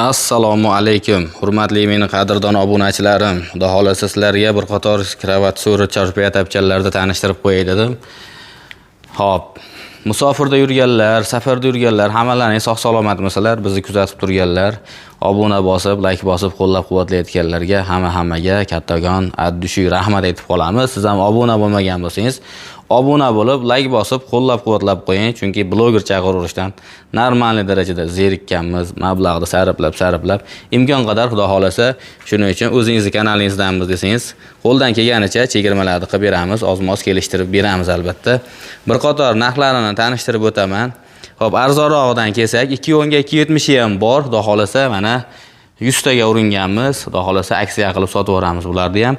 Assalomu alaykum, hurmatli meni qadrdon obunachilarim. Xudo xohlasa, sizlarga bir qator kravat, so'ri, charpoya, tapchanlarni tanishtirib qo'yay dedim. Xo'p, musofirda yurganlar, safarda yurganlar, hammalaring sog' salomatmisizlar? Bizni kuzatib turganlar, obuna bosib, like bosib qo'llab-quvvatlayotganlarga hammaga kattakon от души rahmat aytib qolamiz. Siz ham obuna bo'lmagan bo'lsangiz, obuna bo'lib, like bosib qo'llab-quvvatlab qo'ying, chunki bloger chaqirishdan нормальный darajada zerikkanmiz, mablag'ni sarflab, sarflab, imkon qadar, Xudo xohlasa, shuning uchun o'zingizni kanalingizdanmiz desangiz, qo'ldan kelganicha chegirmalarni qilib beramiz, ozmoz kelishtirib beramiz albatta. Bir qator narxlarini tanishtirib o'taman. Xo'p, arzonrog'idan kelsak, 2.10 ga 2.70 ham bor, Xudo xohlasa, mana 100 taga uringanmiz. Xudo xohlasa, aksiya qilib sotib yuboramiz bularni ham.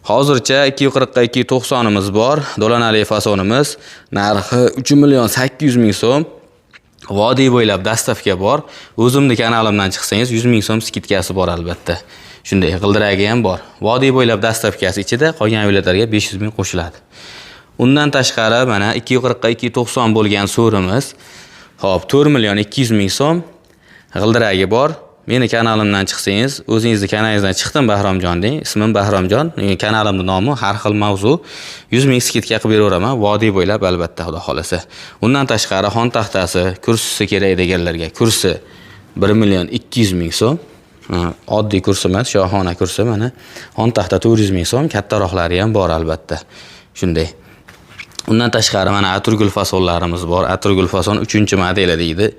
Hozircha 240 ga 290imiz bor. Dolanali fasonimiz narxi 3 million 800 ming so'm. Vodiy bo'ylab доставка bor. O'zimni kanalimdan chiqsangiz, 100 ming so'm скидка si bor albatta. Shunday, g'ildiragi ham bor. Vodiy bo'ylab доставка si ichida, qolgan viloyatlarga 500 ming qo'shiladi. Undan tashqari, mana 240 ga 290 bo'lgan so'rimiz. Xo'p, 4 million 200 ming so'm, g'ildiragi bor. Meni kanalimdan chiqsangiz, o'zingizni kanalingizdan chiqdim, Bahromjon deng. Ismim Bahromjon. Kanalimning nomi har xil mavzu. 100 ming скидка qilib beraveraman vodiy bo'ylab albatta, Xudo xohlasa. Undan tashqari xon taxtasi, kursisi kerak deganlarga kursi 1 million 200 ming so'm. Oddiy kursi emas, shohona kursi mana. Xon taxta 400 ming so'm, kattaroqlari ham bor albatta. Shunday. Undan tashqari, mana atirgul fasonlarimiz bor. Atirgul fason 3-modeli deydi.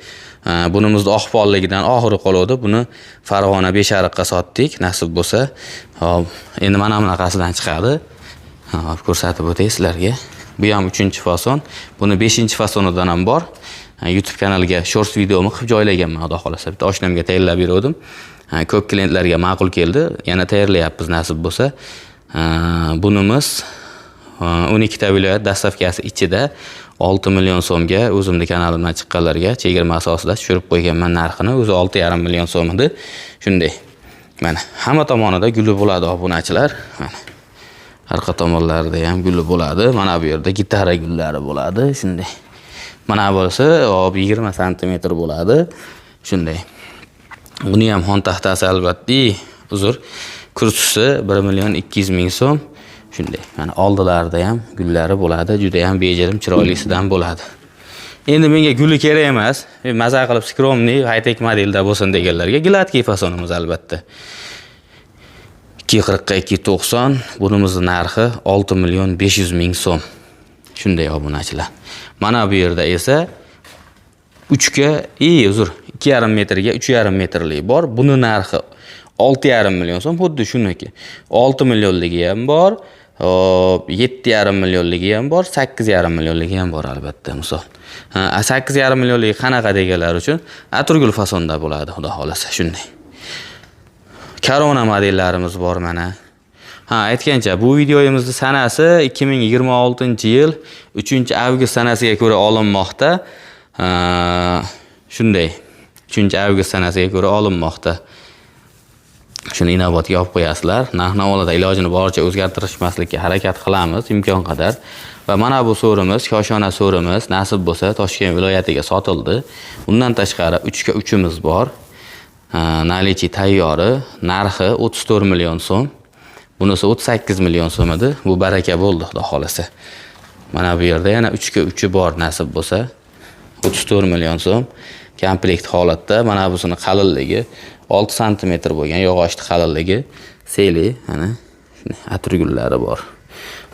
Bunimizni oq polligidan oxiri qoluvdi. Buni Farg'ona Beshariqqa sotdik, nasib bo'lsa. Xo'p, endi mana bunaqasidan chiqadi. Xo'p, ko'rsatib o'tay sizlarga. Bu ham 3-fason. Buni 5-fasonidan ham bor. YouTube kanaliga shorts videomi qilib joylaganman, Xudo xohlasa. Bitta oshnamga tayyorlab beruvdim. Ko'p klientlarga ma'qul keldi. Yana tayyorlayapmiz, nasib bo'lsa. Bunimiz 12 ta viloyat доставка si ichida, 6 million so'mga o'zimni kanalimdan chiqqanlarga chegirma asosida tushirib qo'yganman narxini. O'zi 6,5 million so'm edi. Shunday. Mana hamma tomonida guli bo'ladi, obunachilar. Mana arqa tomonlarida ham guli bo'ladi. Mana bu yerda gitara gullari bo'ladi. Shunday. Mana bo'lsa, hop, 20 santimetr bo'ladi. Shunday. Buni ham xon taxtasi albatta, uzr, kursisi 1 million 200 ming so'm. Shunday. Mana oldilarida ham gullari bo'ladi, juda ham bejirim, chiroylisidan bo'ladi. Endi menga guli kerak emas. Maza qilib скромный, high-tech modelda bo'lsin deganlarga гладкий fasonimiz albatta. 240 ga 290, bunimizni narxi 6 million 500 ming so'm. Shunday, obunachilar. Mana bu yerda esa 3 ga, uzr, 2,5 metrga 3,5 metrlik bor. Buni narxi 6,5 million so'm, xuddi shuniki. 6 millionligi ham bor, hop, 7,5 millionligi ham bor, 8,5 millionligi ham bor albatta, misol. Ha, 8,5 millionligi qanaqa deganlar uchun atirgul fasonda bo'ladi, Xudo xohlasa, shunday. Korona modellarimiz bor mana. Ha, aytgancha, bu videomizni sanasi 2026-yil 3-avgust sanasiga ko'ra olinmoqda. Ha, shunday. 3-avgust sanasiga ko'ra olinmoqda. Shuni inobatga olib qo'yasizlar. Narx-navolarda ilojini boricha o'zgartirishmaslikka harakat qilamiz imkon qadar. Va mana bu so'rimiz, koshona so'rimiz, nasib bo'lsa, Toshkent viloyatiga sotildi. Undan tashqari 3 ga 3imiz bor. Наличие tayyori, narxi 34 million so'm. Bunisi 38 million so'm edi. Bu baraka bo'ldi, Xudo xohlasa. Mana bu yerda yana 3 ga 3 bor, nasib bo'lsa. 34 million so'm komplekt holatda. Mana busini qalinligi 6 santimetr bo'lgan yog'ochni qalinligi, seli, mana shunday atirgullari bor.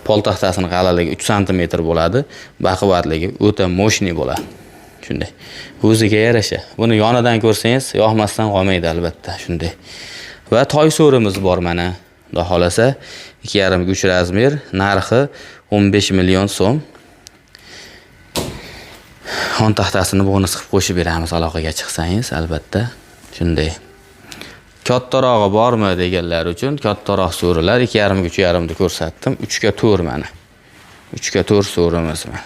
Pol taxtasini qalinligi 3 santimetr bo'ladi, baquvvatligi o'ta мощный bo'ladi. Shunday. O'ziga yarasha. Buni yonidan ko'rsangiz, yoqmasdan qolmaydi albatta, shunday. Va toy so'rimiz bor mana. Xudo xohlasa, 2,5 ga 3 размер, narxi 15 million so'm. Xon taxtasini bonus qilib qo'shib beramiz aloqaga chiqsangiz albatta. Shunday. Kattarog'i bormi deganlar uchun kattaroq so'rilar 2,5 ga 3,5 ni ko'rsatdim. 3 ga 4 mana. 3 ga 4 so'rimiz mana.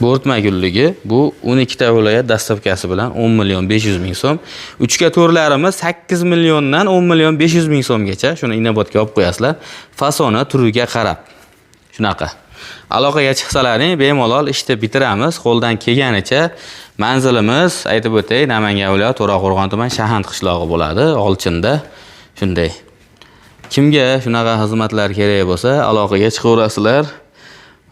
Bo'rtma gulligi bu 12 ta viloyat доставка si bilan 10 million 500 ming so'm. 3 ga 4larimiz 8 milliondan 10 million 500 ming so'mgacha. Shuni inobatga olib qo'yasizlar. Fasoni turiga qarab. Shunaqa. Aloqaga chiqsalaring, bemalol ishni bitiramiz. Qo'ldan kelganicha Manzilimiz aytib o'tay, Namangan viloyati To'raqo'rg'on tuman Shahand qishlog'i bo'ladi, Olchinda. Shunday. Kimga shunaqa xizmatlar kerak bo'lsa, aloqaga chiqaverasizlar.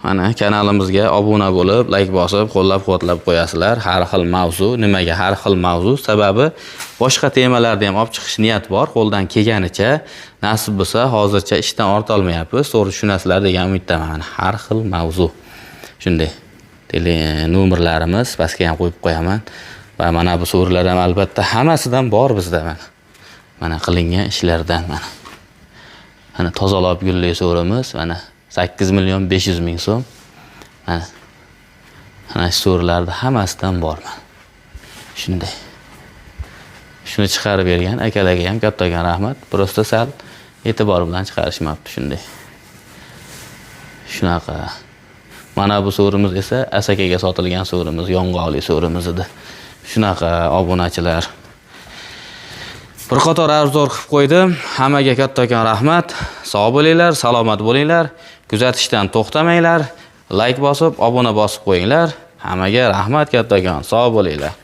Mana kanalimizga obuna bo'lib, like bosib, qo'llab-quvvatlab qo'yasizlar. Har xil mavzu, nimaga har xil mavzu? Sababi boshqa temalarni ham olib chiqish niyat bor, qo'ldan kelganicha. Nasib bo'lsa, hozircha ishdan orta olmayapmiz. To'g'ri tushunasizlar degan umiddaman. Har xil mavzu. Shunday. Tele nomerlarimiz pastga ham qo'yib qo'yaman. Va mana bu so'rilar ham albatta hammasidan bor bizda mana. Mana qilingan ishlardan mana. Mana tozalab gulli so'rimiz mana 8 million 500 ming so'm. Mana. Mana shu so'rilarni hammasidan bor mana. Shunday. Shuni chiqarib bergan akalarga ham kattakon rahmat. Просто sal e'tibor bilan chiqarishmabdi shunday. Shunaqa. Mana bu so'rimiz esa Asakaga sotilgan so'rimiz, yong'oqli so'rimiz edi. Shunaqa, obunachilar. Bir qator arzor qilib qo'ydim. Hammaga kattakon rahmat. Sog' bo'linglar, salomat bo'linglar. Kuzatishdan to'xtamanglar. Like bosib, obuna bosib qo'yinglar. Hammaga rahmat kattakon. Sog' bo'linglar.